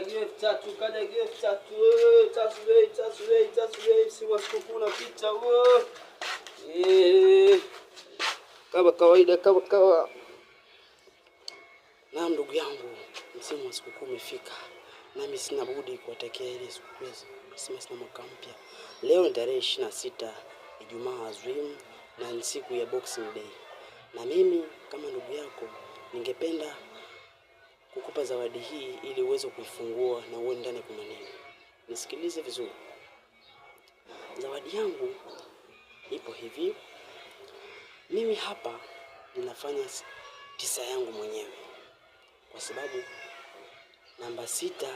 Kanyagiwe 3000, kanyagiwe 3000, tatu bei, tatu bei, tatu bei, msimu wa sikukuu unapita huo. Kama kawaida, kama kawa. Naam, ndugu yangu, msimu wa sikukuu umefika. Nami sina budi kuwatakia ile sikukuu ya Krismasi na mwaka mpya. Leo ni tarehe 26, Ijumaa azimu, na ni siku ya Boxing Day. Na mimi kama ndugu yako ningependa kukupa zawadi hii ili uweze kuifungua na uone ndani kuna nini. Nisikilize vizuri. Zawadi yangu ipo hivi. Mimi hapa ninafanya 9 yangu mwenyewe kwa sababu namba 6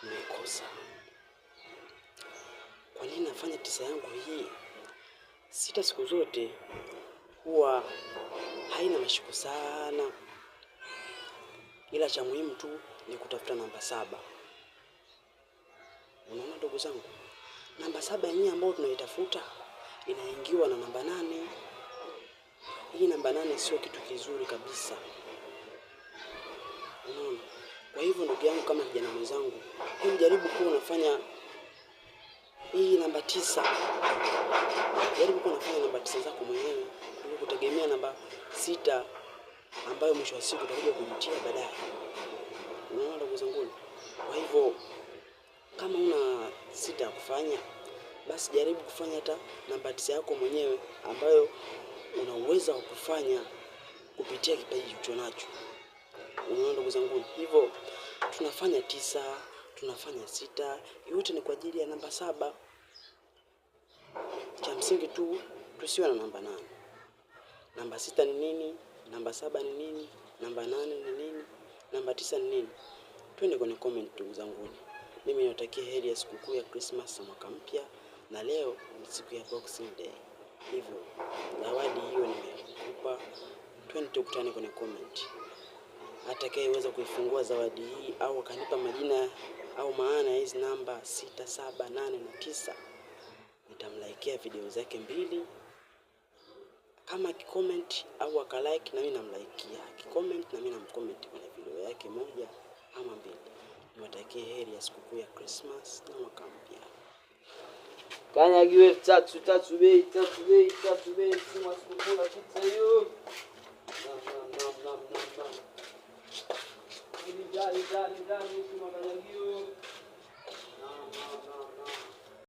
nimekosa. Kwa nini nafanya 9 yangu hii? 6 siku zote huwa haina mashiko sana, ila cha muhimu tu ni kutafuta namba 7. Unaona ndugu zangu, namba 7 yenyewe ambayo tunaitafuta inaingiwa na namba 8. Hii namba 8 sio kitu kizuri kabisa. Unaona? Kwa hivyo ndugu yangu, kama kijana mwenzangu, hebu jaribu kuwa unafanya hii namba 9. Jaribu kuwa unafanya namba 9 zako mwenyewe kuliko kutegemea namba 6 ambayo mwisho wa siku utakuja kujutia baadaye. Unaona ndugu zangu? Kwa hivyo kama una 6 ya kufanya, basi jaribu kufanya hata namba 9 yako mwenyewe ambayo una uwezo wa kufanya kupitia kipaji ulichonacho. Unaona ndugu zangu? Hivyo tunafanya 9, tunafanya 6, yote ni kwa ajili ya namba 7. Cha msingi tu tusiwe na namba 8. Namba 6 ni nini? Namba 7 ni nini? Namba 8 ni nini? Namba 9 ni nini? Twende kwenye comment ndugu zangu. Mimi nawatakia heri ya sikukuu ya Christmas na mwaka mpya, na leo ni siku ya Boxing Day. Hivyo zawadi hiyo nimekupa. Twende tukutane kwenye comment. Atakayeweza kuifungua zawadi hii au akanipa majina au maana ya hizi namba 6, 7, 8 na 9, nitamlaikia video zake 2. Kama akicomment au akalike, na mimi namlaikia. Akicomment na mimi namcomment kwenye video yake 1 ama 2. Niwatakie heri ya sikukuu ya Christmas na mwaka mpya. Kanyagiwe 3000, tatu bei, tatu bei, tatu bei, msimu wa sikukuu unapita hiyo. Nam, nam, nam, nam, nam, nam. Dali, dali, dali, msimu wa kanyagio. Nam, nam, nam, nam.